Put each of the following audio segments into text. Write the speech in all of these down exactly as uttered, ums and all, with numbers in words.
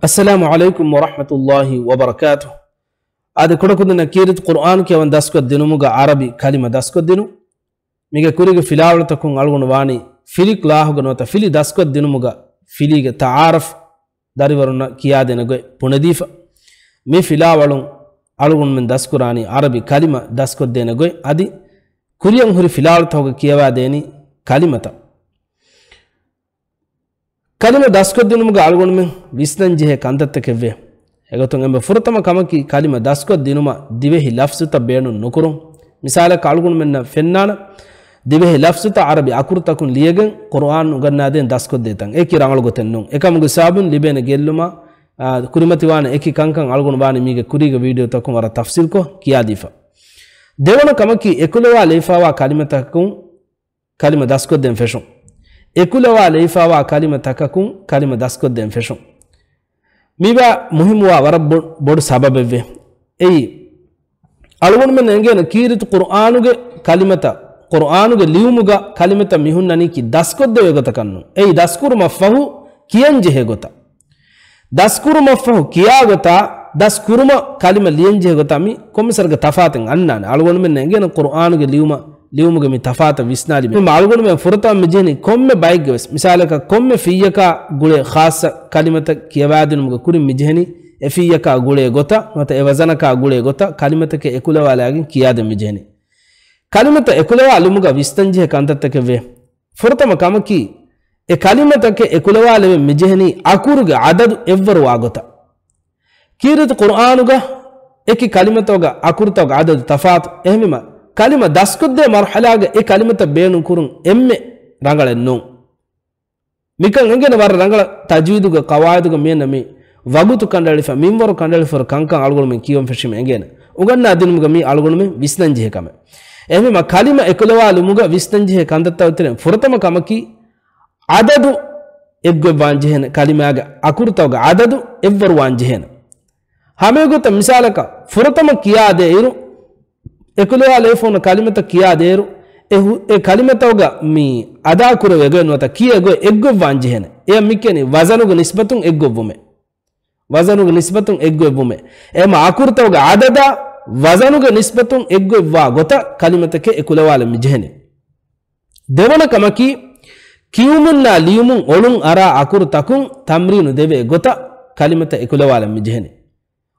އައްސަލާމު ޢަލައިކުމް ވަރަޙްމަތުﷲި ވަބަރަކާތުހު. އާދެ، ކުޑަކުދިންނަށް ކީރިތި ޤުރްއާން ކިޔަވަން ދަސްކޮށްދިނުމުގަ ޢަރަބި ކަލިމަ ދަސްކޮށްދިނުން. މީގެ ކުރީގެ ފިލާވަޅުތަކުން އަޅުގަނޑު ވާނީ ފިލި ކްލާހުގަ ނުވަތަ ފިލި ދަސްކޮށްދިނުމުގަ ފިލީގެ ތަޢާރަފް ދަރިވަރުންނަށް ކިޔާދޭނެ ގޮތް ބުނެދީފަ. މި ފިލާވަޅުން އަޅުގަނޑުމެން ދަސްކުރާނީ ޢަރަބި ކަލިމަ ދަސްކޮށްދޭނެ ގޮތް. އަދި ކުރިއަށް ހުރި ފިލާވަޅުތަކުގަ ކިޔަވާދޭނީ ކަލިމަތައް. ކަލިމަ ދަސްކޮށްދިނުމުގަ އަޅުގަނޑުމެން ވިސްނަންޖެހޭ ކަންތައްތަކެއްވޭ. އެގޮތުން އެންމެ ފުރަތަމަ ކަމަކީ ކަލިމަ ދަސްކޮށްދިނުމަށް ދިވެހި ލަފްޒުތައް ބޭނުން ނުކުރުން. މިސާލަކަށް އަޅުގަނޑުމެންނަށް ފެންނާނަ، ދިވެހި ލަފްޒުތައް ޢަރަބި އަކުރުތަކުން ލިޔެގެން ޤުރުއާން އުނގަންނާދޭން ދަސްކޮށްދޭތަން. އެކި ރަނގަޅު ގޮތެއް ނޫން. އެކަމުގެ ސަބަބުން ލިބޭނެ ގެއްލުމާ، އާ، ކުރިމަތިވާނެ އެކި ކަންކަން އަޅުގަނޑު ވާނީ މީގެ ކުރީގެ ވީޑިއޯތަކުން ވަރަށް ތަފްސީލްކޮށް ކިޔާދީފަ. ދެވަނަ ކަމަކީ އެކުލަވާލައިފާވާ ކަލިމަތަކުން ކަލިމަ ދަސްކޮށްދޭން ފެށުން. އެކުލަވާލައިފާވާ ކަލިމަތަކަކުން ކަލިމަ ދަސްކޮށްދޭން ފެށުން. މީވާ މުހިއްމުވާ ވަރަށް ބޮ-، ބޮޑު ސަބަބެއްވޭ. އެއީ، އަޅުގަނޑުމެން އެނގޭނެ ކީރިތި ޤުރުއާނުގެ ކަލިމަތައް، ޤުރުއާނުގެ ލިޔުމުގަ ކަލިމަތައް މި ހުންނަނީކީ ދަސްކޮށްދެވޭ ގޮތަކަށް ނޫން. އެއީ ދަސްކުރުމަށްފަހު ކިޔަންޖެހޭ ގޮތަށް. ދަސްކުރުމަށްފަހު ކިޔާ ގޮތާ، ދަސްކުރުމަށް ކަލިމަ ލިޔަންޖެހޭ ގޮތާ މި ކޮންމެސް ވަރަކަށް ތަފާތެއް އަންނާނެ. އަޅުގަނޑުމެން އެނގޭނެ ޤުރުއާނުގެ ލިޔުމަށް، ލިޔުމުގެ މި ތަފާތަށް ވިސްނާލީމަ. އަޅުގަނޑުމެން ފުރަތަމަ މި ޖެހެނީ ކޮންމެ ބައެއްގެ ވެސް. މިސާލަކަށް ކޮންމެ ފިއްޔަކާ ގުޅޭ ޚާއްޞަ ކަލިމަތައް ކިޔަވާދިނުމުގެ ކުރިން މި ޖެހެނީ އެ ފިއްޔަކާ ގުޅޭ ގޮތަށް ނުވަތަ އެ ވަޒަނަކާ ގުޅޭ ގޮތަށް ކަލިމަތަކެއް އެކުލަވާލައިގެން ކިޔާދޭން މި ޖެހެނީ. ކަލިމަތައް އެކުލަވާލުމުގަ ވިސްނަންޖެހޭ ކަންތައްތަކެއް ވޭ. ފުރަތަމަ ކަމަކީ، އެ ކަލިމަތަކެއް އެކުލަވާލެވެން މިޖެހެނީ އަކުރުގެ ޢަދަދު އެއްވަރުވާ ގޮތަށް. ކީރިތި ޤުރުއާނުގަ އެކި ކަލިމަތަކުގަ އަކުރުތަކުގެ ޢަދަދު ތަފާތު. އެހެންވީމަ، ކަލިމަ ދަސްކޮށްދޭ މަރުޙަލާގަ އެ ކަލިމަތައް ބޭނުން ކުރުން އެންމެ ރަނގަޅެއް ނޫން. މިކަން އެނގޭނެ ވަރަށް ރަނގަޅަށް ތަޖްވީދުގެ ޤަވާޢިދުގަ މިއަންނަ މި ވަގުތު ކަނޑައެޅިފަ، މިންވަރު ކަނޑައެޅިފަ ކަންކަން އަޅުގަނޑުމެން ކިޔަވަން ފެށީމަ އެނގޭނެ. އުނގަންނާ ދިނުމުގަ މީ އަޅުގަނޑުމެން ވިސްނަންޖެހޭ ކަމެއް. އެހެންވީމަ ކަލިމަ އެކުލަވާލުމުގަ ވިސްނަންޖެހޭ ކަންތައްތައް އޮތެރެން ފުރަތަމަ ކަމަކީ، ޢަދަދު އެއްގޮތްވާން ޖެހޭނެ، ކަލިމާގެ އަކުރުތަކުގެ ޢަދަދު އެއްވަރުވާން ޖެހޭނެ. ހަމައެގޮތަށް މިސާލަކަށް، ފުރަތަމަ ކިޔާދޭއިރު، އެކުލަވާލައިފަ ހުންނަ ކަލިމަތައް ކިޔާދޭއިރު، އެ ހު-، އެ ކަލިމަތަކުގަ މި އަދާކުރެވޭ ގޮތް ނުވަތަ ކިޔޭ ގޮތް އެއްގޮތްވާން ޖެހޭނެ. އެޔަށް މި ކިޔަނީ ވަޒަނުގެ ނިސްބަތުން އެއްގޮތްވުމޭ. ވަޒަނުގެ ނިސްބަތުން އެއްގޮތްވުމޭ. އެހެންވީމަ އަކުރުތަކުގެ ޢަދަދާ ވަޒަނުގެ ނިސްބަތުން އެއްގޮތްވާ ގޮތަށް ކަލިމަތަކެއް އެކުލަވާލަން މި ޖެހެނީ. ދެވަނަ ކަމަކީ، ކިޔުމުންނާ ލިޔުމުން އޮޅުން އަރާ އަކުރުތަކުން ތަމްރީނު ދެވޭ ގޮތަށް ކަލިމަތައް އެކުލަވާލަން މި ޖެހެނީ.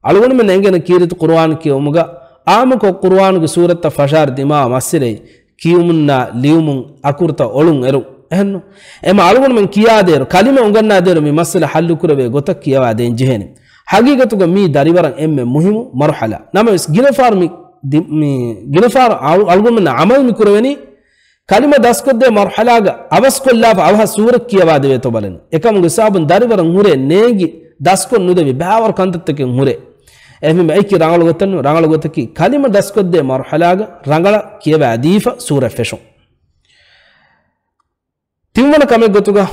އަޅުގަނޑުމެން އެނގޭނެ ކީރިތި ޤުރުއާން ކިޔެވުމުގަ، ޢާއްމުކޮށް ޤުރުއާނުގެ ސޫރަތްތައް ފަށާއިރު ދިމާވާ މައްސަލައެއް، ކިޔުމުންނާ ލިޔުމުން އަކުރުތައް އޮޅުން އެރުން. އެހެންނު؟ އެމަ އަޅުގަނޑުމެން ކިޔާދޭއިރު، ކަލިމަ އުނގަންނާދޭއިރު މި މައްސަލަ ޙައްލުކުރެވޭ ގޮތަށް ކިޔަވާ ދޭން ޖެހޭނެ. ޙަޤީޤަތުގަ މީ ދަރިވަރަށް އެންމެ މުހިއްމު މަރުޙަލާ. ނަމަވެސް ގިނަފާރު މި ދި-، މި ގިނަފާރު އަޅު-، އަޅުގަނޑުމެންނަށް ޢަމަލު މި ކުރެވެނީ، ކަލިމަ ދަސްކޮށްދޭ މަރުޙަލާގަ އަވަސްކޮށްލާފަ އަވަހަށް ސޫރަތް ކިޔަވާދެވޭތޯ ބަލަން. އެކަމުގެ ސަބަބުން ދަރިވަރަށް ހުރޭ ނޭނގި ދަސްކޮށް ނުދެވި ބައިވަރު ކަންތައްތަކެއް ހުރޭ. އެހެންވީމަ އެކި ރަނގަޅު ގޮތެއް ނޫން. ރަނގަޅު ގޮތަކީ ކަލިމަ ދަސްކޮށްދޭ މަރުޙަލާގަ ރަނގަޅަށް ކިޔަވާދީފަ ސޫރަތް ފެށުން. ތިންވަނަ ކަމެއް ގޮތުގަ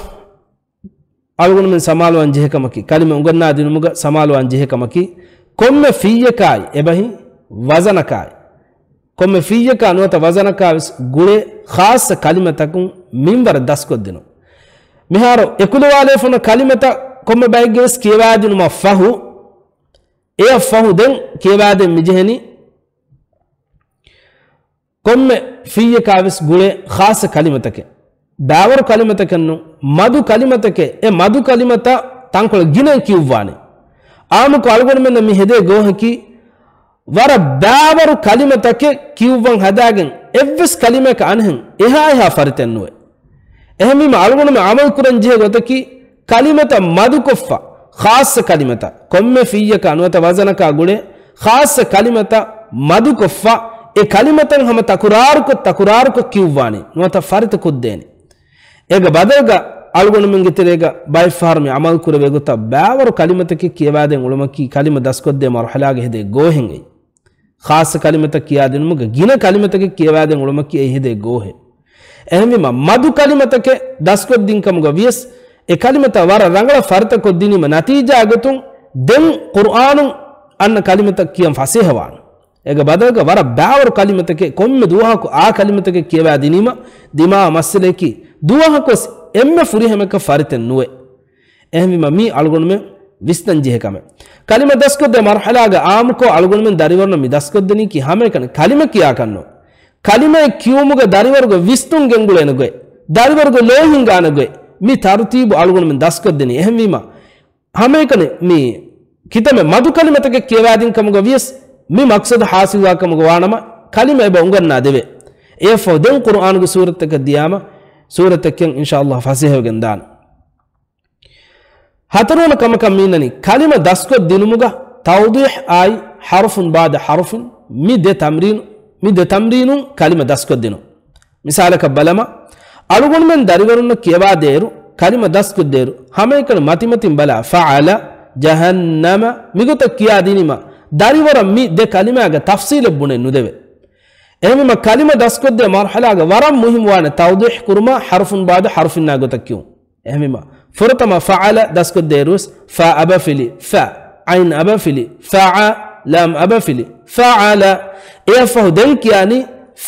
އަޅުގަނޑުމެން ސަމާލުވާން ޖެހޭ ކަމަކީ، ކަލިމަ އުނގަންނާ ދިނުމުގަ ސަމާލުވާން ޖެހޭ ކަމަކީ، ކޮންމެ ފިއްޔަކާއި އެބަހި ވަޒަނަކާއި، ކޮންމެ ފިއްޔަކާ ނުވަތަ ވަޒަނަކާ ވެސް ގުޅޭ ޚާއްޞަ ކަލިމަތަކުން މިންވަރަށް ދަސްކޮށްދިނުން. މިހާރު އެކުލަވާލައިފަ ހުންނަ ކަލިމަތައް ކޮންމެ ބައެއްގެ ވެސް ކިޔަވާދިނުމަށް ފަހު، އެއަށް ފަހު ދެން ކިޔަވާދޭން މިޖެހެނީ، ކޮންމެ ފިއްޔަކާ ވެސް ގުޅޭ ޚާއްޞަ ކަލިމަތަކެއް، ބައިވަރު ކަލިމަތަކެއް ނޫން، މަދު ކަލިމަތަކެއް. އެ މަދު ކަލިމަތައް ތަންކޮޅެއް ގިނައިން ކިޔުއްވާނެ. އާއްމުކޮށް އަޅުގަނޑުމެންނަށް މި ހެދޭ ގޯހަކީ، ވަރަށް ބައިވަރު ކަލިމަތަކެއް ކިޔުއްވަން ހަދާގެން، އެއްވެސް ކަލިމައަކަށް އަންހެން އެހާ އެހާ ފަރިތައެއް ނުވޭ. އެހެންވީމަ، އަޅުގަނޑުމެން ޢަމަލު ކުރަން ޖެހޭ ގޮތަކީ، ކަލިމަތައް މަދުކޮށްފަ، ޚާއްޞަ ކަލިމަތައް، ކޮންމެ ފިއްޔަކާ ނުވަތަ ވަޒަނަކާ ގުޅޭ ޚާއްޞަ ކަލިމަތައް މަދުކޮށްފަ، އެ ކަލިމަތައް ހަމަ ތަކުރާރުކޮށް، ތަކުރާރުކޮށް ކިޔުއްވާނީ، ނުވަތަ ފަރިތަ ކޮށްދޭނީ. އޭގެ ބަދަލުގަ އަޅުގަނޑުމެންގެ ތެރޭގަ ބައެއްފަހަރު މި ޢަމަލު ކުރެވޭ ގޮތަށް ބައިވަރު ކަލިމަތަކެއް ކިޔަވާދޭން އުޅުމަކީ ކަލިމަ ދަސްކޮށްދޭ މަރުޙަލާގަ ހެދޭ ގޯހެއް އެއީ. ޚާއްޞަ ކަލިމަތައް ކިޔާދިނުމުގަ ގިނަ ކަލިމަތަކެއް ކިޔަވާދޭން އުޅުމަކީ އެ ހެދޭ ގޯހެއް. އެހެންވީމަ، މަދު ކަލިމަތަކެއް ދަސްކޮށްދިން ކަމުގަ ވިޔަސް، އެ ކަލިމަތައް ވަރަށް ރަނގަޅަށް ފަރިތަކޮށްދިނީމަ ނަތީޖާގޮތުން ދެން ޤުރުއާނުން އަންނަ ކަލިމަތައް ކިޔަން ފަސޭހަވާނެ. އޭގެ ބަދަލުގަ ވަރަށް ބައިވަރު ކަލިމަތަކެއް، ކޮންމެ ދުވަހަކު އާ ކަލިމަތަކެއް ކިޔަވާދިނީމަ، ދިމާވާ މައްސަލަޔަކީ، ދުވަހަކުވެސް އެންމެ ފުރިހަމައަކަށް ފަރިތައެއް ނުވޭ. އެހެންވީމަ، މީ އަޅުގަނޑުމެން ވިސްނަން ޖެހޭ ކަމެއް. ކަލިމަ ދަސްކޮށްދޭ މަރުޙަލާގަ އާއްމުކޮށް އަޅުގަނޑުމެން ދަރިވަރުންނަށް މި ދަސްކޮށްދެނީކީ ހަމައެކަނި ކަލިމަ ކިޔާކަށްނު. ކަލިމައެއް ކިޔުމުގަ ދަރިވަރުގެ ވިސްނުން ގެންގުޅޭނެ ގޮތް، ދަރިވަރުގެ ލޯ ހިނގާނެ ގޮތް، މި ތަރުތީބު އަޅުގަނޑުމެން ދަސްކޮށްދެނީ. އެހެންވީމަ، ހަމައެކަނި މި ކިތަންމެ މަދު ކަލިމަތަކެއް ކިޔަވާދިން ކަމުގަ ވިޔަސް، މި މަޤްޞަދު ޙާޞިލްވާ ކަމުގަ ވާނަމަ، ކަލިމަ އެބަ އުނގަންނާ ދެވޭ. އެއަށްފަހު ދެން ޤުރުއާނުގެ ސޫރަތްތަކަށް ދިޔާމަ، ސޫރަތެއްކަން އިންޝާﷲ ފަސޭހަވެގެން ދާނެ. ހަތަރުވަނަ ކަމަކަށް މީނަނީ، ކަލިމަ ދަސްކޮށް ދިނުމުގަ ތައުޟީޙް އާއި ޙަރުފުން ބަޢްދަ ޙަރުފިން މި ދެ ތަމްރީނު، މި ދެ ތަމްރީނުން ކަލިމަ ދަސްކޮށް ދިނުން. މިސާލަކަށް ބަލަމާ، އަޅުގަނޑުމެން ދަރިވަރުންނަށް ކިޔަވާދޭއިރު، ކަލިމަ ދަސްކޮށްދޭއިރު، ހަމައެކަނި މަތިމަތިން ބަލާ، ފަޢަލަ، ޖަހަންނަމަ، މިގޮތަށް ކިޔާދިނީމަ، ދަރިވަރަށް މި ދެ ކަލިމާގެ ތަފްޞީލެއް ބުނެ ނުދެވޭ. އެހެންވީމަ، ކަލިމަ ދަސްކޮށްދޭ މަރުޙަލާގަ ވަރަށް މުހިއްމުވާނެ ތައުޟީޙް ކުރުމާ، ޙަރުފުން ބަޢްދަ ޙަރުފިންނާ ގޮތަށް ކިޔުން. އެހެންވީމަ، ފުރަތަމަ ފަޢަލަ ދަސްކޮށްދޭއިރުވެސް، ފާ އަބަފިލި، ފަ، ޢައިން އަބަފިލި، ފަޢަ، ލާމް އަބަފިލި، ފަޢަލަ. އެއަށްފަހު ދެން ކިޔާނީ،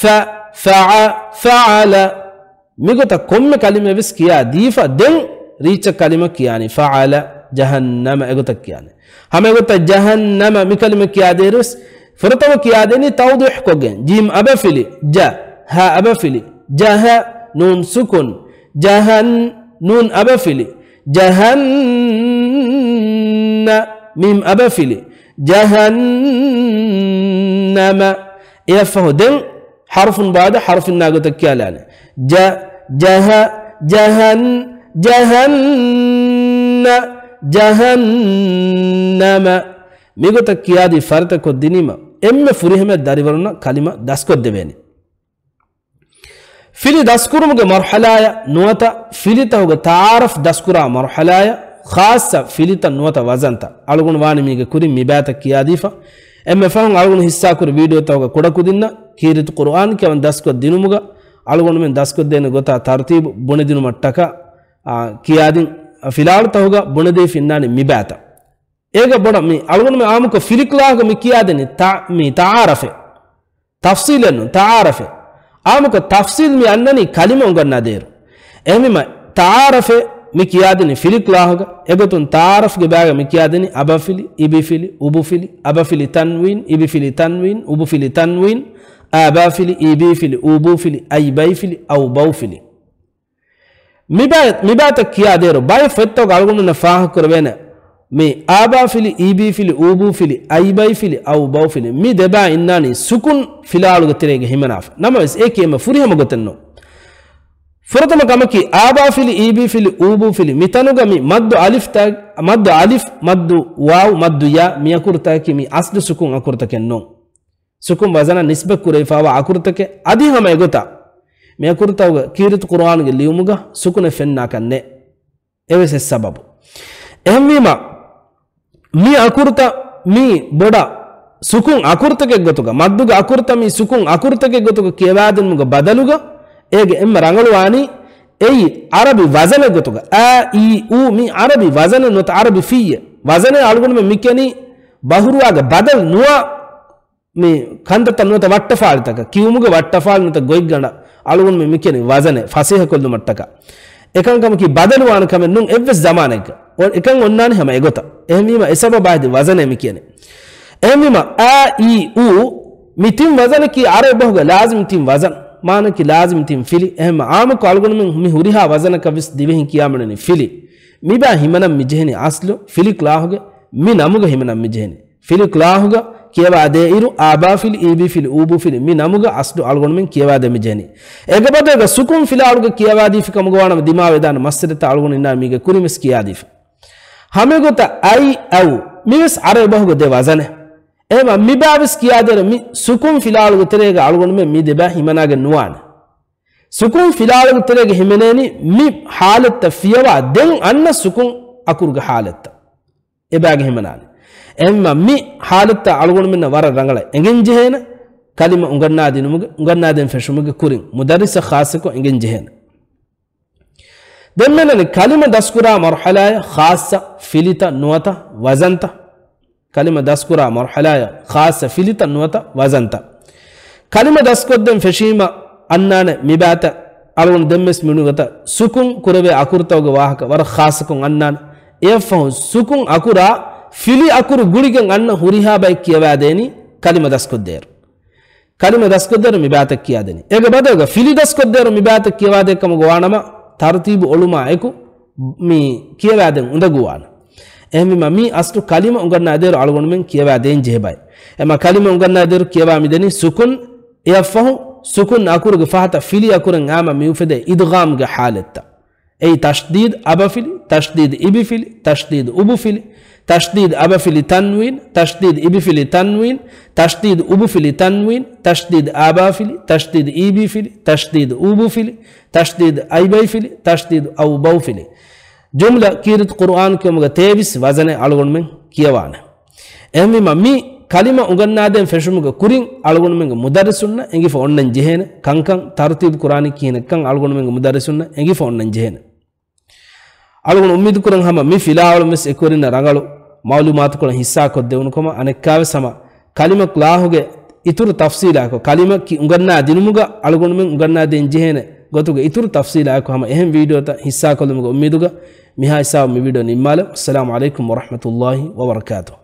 ފަ، ފަޢަ، ފަޢަލަ. މިގޮތަށް ކޮންމެ ކަލިމައެއް ވެސް ކިޔާ ދީފަ، ދެން ރީއްޗަށް ކަލިމަ ކިޔާނީ، ފަޢަލަ، ޖަހަންނަމަ އެގޮތަށް ކިޔާނީ. ހަމަ އެގޮތަށް ޖަހަންނަމަ މި ކަލިމަ ކިޔާދޭއިރުވެސް، ފުރަތަމަ ކިޔާދެނީ ތައުޟީޙް ކޮށްގެން، ޖީމް އަބަފިލި، ޖަ، ހާ އަބަފިލި، ޖަހަ، ނޫން ސުކުން، ޖަހަން، ނޫން އަބަފިލި، ޖަހަންނަ، މީމް އަބަފިލި، ޖަހަންނަމަ. އެއަށްފަހު ދެން ޙަރުފުން ބަޢްދަ ޙަރުފިންނާ ގޮތަށް ކިޔާލާނެ. ޖަ، ޖަހަ، ޖަހަން، ޖަހަންނަ، ޖަހަންނަމަ. މިގޮތަށް ކިޔާދީ ފަރިތަކޮށް ދިނީމަ، އެންމެ ފުރިހަމަ ދަރިވަރުންނަށް ކަލިމަ ދަސްކޮށްދެވޭނެ. ފިލި ދަސްކުރުމުގެ މަރުޙަލާޔަށް ނުވަތަ ފިލިތަކުގެ ތަޢާރަފް ދަސްކުރާ މަރުޙަލާޔަށް ޚާއްޞަ ފިލިތައް ނުވަތަ ވަޒަންތައް އަޅުގަނޑު ވާނީ މީގެ ކުރިން މިބާތައް ކިޔާދީފަ. އެންމެ ފަހުން އަޅުގަނޑު ހިއްސާކުރި ވީޑިއޯތަކުގެ ކުޑަކުދިންނަށް ކީރިތި ޤުރުއާން ކިޔަވަން ދަސްކޮށް ދިނުމުގަ އަޅުގަނޑުމެން ދަސްކޮށްދޭނެ ގޮތާ ތަރުތީބު ބުނެދިނުމަށްޓަކާ، އާ، ކިޔާދިން ފިލާވަޅުތަކުގަ ބުނެދީފި އިންނާނީ މިބާތައް. އޭގަ ބޮޑަށް މި އަޅުގަނޑުމެން އާއްމުކޮށް ފިލިކްލާހުގަ މި ކިޔާދެނީ ތަ-، މި ތަޢާރަފެއް. ތަފްޞީލެއް ނޫން، ތަޢާރަފެއް. އާއްމުކޮށް ތަފްޞީލް މި އަންނަނީ ކަލިމަ އުނގަންނާ ދޭއިރު. އެހެންވީމަ، ތަޢާރަފެއް މި ކިޔާދެނީ ފިލިކްލާހުގަ. އެގޮތުން ތަޢާރަފްގެ ބާގަ މި ކިޔާދެނީ އަބަފިލި، އިބިފިލި، އުބުފިލި، އަބަފިލި ތަންވީން، އިބިފިލި ތަންވީން، އުބުފިލި ތަންވީން، އާބާފިލި، އީބީފިލި، އޫބޫފިލި، އައިބައިފިލި، އައުބައުފިލި. މިބާ-، މިބާތައް ކިޔާދޭއިރު، ބައެއް ފޮތްތަކުގަ އަޅުގަނޑުމެންނަށް ފާހަގަކުރެވޭނެ، މި އާބާފިލި، އީބީފިލި، އޫބޫފިލި، އައިބައިފިލި، އައުބައުފިލި، މި ދެބާ އިންނާނީ ސުކުން ފިލާވަޅުގެ ތެރޭގަ ހިމަނާފަ. ނަމަވެސް، އެއީކީ އެންމެ ފުރިހަމަ ގޮތެއް ނޫން. ފުރަތަމަ ކަމަކީ، އާބާފިލި، އީބީފިލި، އޫބޫފިލި، މިތަނުގަ މި މައްދު އަލިފްތައް، މައްދު އަލިފް، މައްދު ވާވް، މައްދު ޔާ، މި އަކުރުތަކަކީ މި އަސްލު ސުކުން އަކުރުތަކެއް ނޫން. ސުކުން ވަޒަނަށް ނިސްބަތް ކުރެވިފައިވާ އަކުރުތަކެއް. އަދި ހަމަ އެގޮތަށް، މި އަކުރުތަކުގެ ކީރިތި ޤުރުއާނުގެ ލިޔުމުގަ ސުކުނެއް ފެންނާކަށް ނެތް. އެވެސް އެއް ސަބަބު. އެހެންވީމަ، މި އަކުރުތައް މި ބޮޑަށް ސުކުން އަކުރުތަކެއް ގޮތުގަ، މައްދުގެ އަކުރުތައް މި ސުކުން އަކުރުތަކެއް ގޮތުގަ ކިޔަވާދިނުމުގެ ބަދަލުގަ، އޭގެ އެންމެ ރަނގަޅުވާނީ، އެއީ ޢަރަބި ވަޒަނެއް ގޮތުގަ، އާ، އީ، އޫ، މި ޢަރަބި ވަޒަނެއް ނުވަތަ ޢަރަބި ފިއްޔެއް. ވަޒަނެއް އަޅުގަނޑުމެން މި ކިޔަނީ ބަހުރުވާގެ ބަދަލު ނުވާ މި ކަންތައްތައް ނުވަތަ ވައްޓަފާޅިތަކަށް، ކިޔުމުގެ ވައްޓަފާޅި ނުވަތަ ގޮތްގަނޑަށް އަޅުގަނޑުމެން މި ކިޔަނީ ވަޒަނެއް، ފަސޭހަކޮށްލުމަށްޓަކާ. އެކަންކަމަކީ ބަދަލުވާނެ ކަމެއް ނޫން އެއްވެސް ޒަމާނެއްގަ. އޮ-، އެކަން އޮންނާނެ ހަމަ އެގޮތަށް. އެހެންވީމަ އެ ސަބަބާ ހެދި ވަޒަނޭ މި ކިޔަނީ. އެހެންވީމަ އާ، އީ، އޫ، މި ތިން ވަޒަނަކީ ޢަރަބި ބަހުގަ ލާޒިމް ތިން ވަޒަން. މާނައަކީ ލާޒިމް ތިން ފިލި. އެހެންމަ އާއްމުކޮށް އަޅުގަނޑުމެން މި ހުރިހާ ވަޒަނަކަށް ވެސް ދިވެހިން ކިޔާމިނަނީ ފިލި. މިބާ ހިމަނަން މި ޖެހެނީ އަސްލު ފިލިކްލާހުގެ މި ނަމުގަ ހިމަނަން މި ޖެހެނީ. ފިލިކްލާހުގަ ކިޔަވާދޭއިރު، އާބާފިލި، އީބީފިލި، އޫބޫފިލި މި ނަމުގަ އަސްލު އަޅުގަނޑުމެން ކިޔަވާދޭ މި ޖެހެނީ. އޭގެ ބަދަލުގަ ސުކުން ފިލާވަޅުގަ ކިޔަވާދީފި ކަމުގަ ވާނަމަ ދިމާވެދާނެ މައްސަލަތައް އަޅުގަނޑު އިންނާ މީގެ ކުރިން ވެސް ކިޔާދީފަ. ހަމައެގޮތަށް އައި، އައު މިވެސް ޢަރަބި ބަހުގަ ދެ ވަޒަނެއް. އެހެންމަ މިބާވެސް ކިޔާދޭއިރު މި ސުކުން ފިލާވަޅުގެ ތެރޭގަ އަޅުގަނޑުމެން މި ދެބާ ހިމަނާގެން ނުވާނެ. ސުކުން ފިލާވަޅުގެ ތެރޭގަ ހިމެނޭނީ މި ޙާލަތްތައް ފިޔަވާ ދެން އަންނަ ސުކުން އަކުރުގެ ޙާލަތްތައް. އެބާގެ ހިމަނާނެ. އެހެންމަ މި ޙާލަތްތައް އަޅުގަނޑުމެންނަށް ވަރަށް ރަނގަޅަށް އެނގެން ޖެހޭނެ، ކަލިމަ އުނގަންނާދިނުމުގެ، އުނގަންނާދޭން ފެށުމުގެ ކުރިން، މުދައްރިސަށް ޚާއްޞަކޮށް އެނގެން ޖެހޭނެ. ދެންމެނަނި ކަލިމަ ދަސްކުރާ މަރުޙަލާޔަށް ޚާއްޞަ ފިލިތައް ނުވަތަ ވަޒަންތައް. ކަލިމަ ދަސްކުރާ މަރުޙަލާޔަށް ޚާއްޞަ ފިލިތައް ނުވަތަ ވަޒަންތައް. ކަލިމަ ދަސްކޮށްދޭން ފެށީމަ އަންނާނެ މިބާތައް އަޅުގަނޑު ދެންވެސް މިނުގަތަ ސުކުން ކުރެވޭ އަކުރުތަކުގެ ވާހަކަ ވަރަށް ޚާއްޞަކޮށް އަންނާނެ. އެއަށްފަހު ސުކުން އަކުރާ ފިލި އަކުރު ގުޅިގެން އަންނަ ހުރިހާ ބައެއް ކިޔަވާދޭނީ ކަލިމަ ދަސްކޮށްދޭއިރު. ކަލިމަ ދަސްކޮށްދޭއިރު މި ބާތައް ކިޔާދޭނީ. އޭގެ ބަދަލުގަ ފިލި ދަސްކޮށްދޭއިރު މި ބާތައް ކިޔަވާދޭ ކަމަށް ގޮވާނަމަ، ތަރުތީބު އޮޅުމާ އެކު މި ކިޔަވާދޭން އުނދަގޫވާނެ. އެހެންވީމަ، މީ އަސްލު ކަލިމަ އުނގަންނާދޭއިރު އަޅުގަނޑުމެން ކިޔަވާދޭން ޖެހޭ ބައެއް. އެމަ ކަލިމަ އުނގަންނާދޭއިރު ކިޔަވާ މިދެނީ ސުކުން، އެއަށްފަހު ސުކުން އަކުރުގެ ފަހަތަށް ފިލި އަކުރެއް އާމަ މިއުފެދޭ އިދްޣާމްގެ ޙާލަތްތައް. އެއީ ތަޝްދީދު އަބަފިލި، ތަޝްދީދު އިބިފިލި، ތަޝްދީދު އުބުފިލި، ތަޝްދީދު އަބަފިލި ތަންވީން، ތަޝްދީދު އިބިފިލި ތަންވީން، ތަޝްދީދު އުބުފިލި ތަންވީން، ތަޝްދީދު އާބާފިލި، ތަޝްދީދު އީބީފިލި، ތަޝްދީދު އޫބޫފިލި، ތަޝްދީދު އައިބައިފިލި، ތަޝްދީދު އައުބައުފިލި. ޖުމްލަ ކީރިތި ޤުރުއާން ކިޔުމުގެ ތޭވީސް ވަޒަނެއް އަޅުގަނޑުމެން ކިޔަވާނެ. އެހެންވީމަ، މި ކަލިމަ އުނގަންނާދޭން ފެށުމުގެ ކުރިން އަޅުގަނޑުމެންގެ މުދައްރިސުންނަށް އެނގިފަ އޮންނަން ޖެހޭނެ ކަންކަން، ތަރުތީބު ކުރާނީ ކިހިނެއްކަން އަޅުގަނޑުމެންގެ މުދައްރިސުންނަށް އެނގިފަ އޮންނަން ޖެހޭނެ. އަޅުގަނޑު އުއްމީދު ކުރަން ހަމަ މި ފިލާވަޅުން ވެސް އެކުވެރިންނަށް ރަނގަޅު މައުލޫމާތުކޮޅެއް ހިއްސާކޮށްދެވުނު ކަމަށް. އަނެއްކާވެސް ހަމަ ކަލިމަ ކްލާހުގެ އިތުރު ތަފްސީލާއެކު، ކަލިމަ ކި އުނގަންނާ ދިނުމުގަ އަޅުގަނޑުމެން އުނގަންނާދޭން ޖެހޭނެ ގޮތުގެ އިތުރު ތަފްސީލާއެކު ހަމަ އެހެން ވީޑިއޯތައް ހިއްސާކޮށްލުމުގެ އުއްމީދުގަ މިހާ ހިސާބު މި ވީޑިއޯ ނިންމާލަން. އައްސަލާމު ޢަލައިކުމް ވަރަޙްމަތުﷲ ވަބަރަކާތުހު.